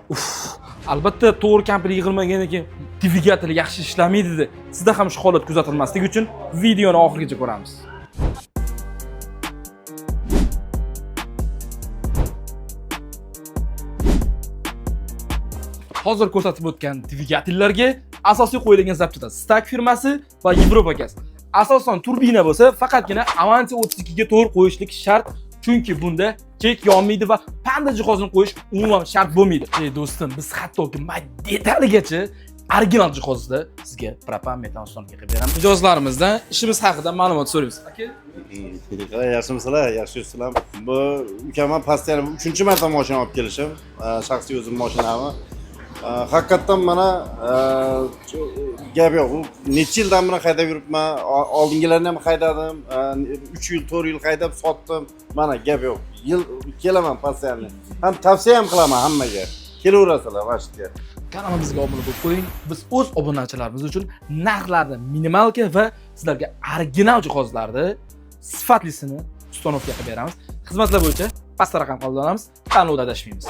Uf, albatta to'g'ri komplekt yig'ilmagandan keyin dvigatel yaxshi ishlamaydi dedi. Sizda ham shu holat kuzatilmasligi uchun videoni oxirigacha ko'ramiz. Hozir ko'rsatib o'tgan dvigatellarga asosiy qo'yilgan zapchastlar Stak firmasi va Yevropa gaz. Asosan turbina bo'lsa, faqatgina Avanti 32 ga to'g'ri qo'yishlik shart, chunki bunda chek yonmaydi va panda jihozini qo'yish umuman shart bo'lmaydi. Ey do'stim, biz hattoki detaligacha original jihozda sizga propan metan ustanka qilib beramiz. Mijozlarimizdan ishimiz haqida ma'lumot so'raymiz. Aka, Qalay, yaxshimisizlar? Yaxshi yuribsizlar. Bu ukamman постоянно uchinchi marta mashina olib kelishim, shaxsiy o'zim mashinamni. Haqiqatdan mana gap yo'q. U necha yildan beri haydab yuribman. Oldingilarni ham haydadim. 3 yil, 4 yil haydab sotdim. Mana gap yo'q. Yil kelaman постоянно. Ham tavsiya ham qilaman hammaga. Kelaverasizlar mana shu yerga. Kanalimizga obuna bo'lib qo'ying. Biz o'z obunachilarimiz uchun narxlarni минималка va sizlarga original jihozlarni sifatlisini установка qilib beramiz. Xizmatlar bo'yicha pastda raqam qoldiramiz. Tanlovda adashmaymiz.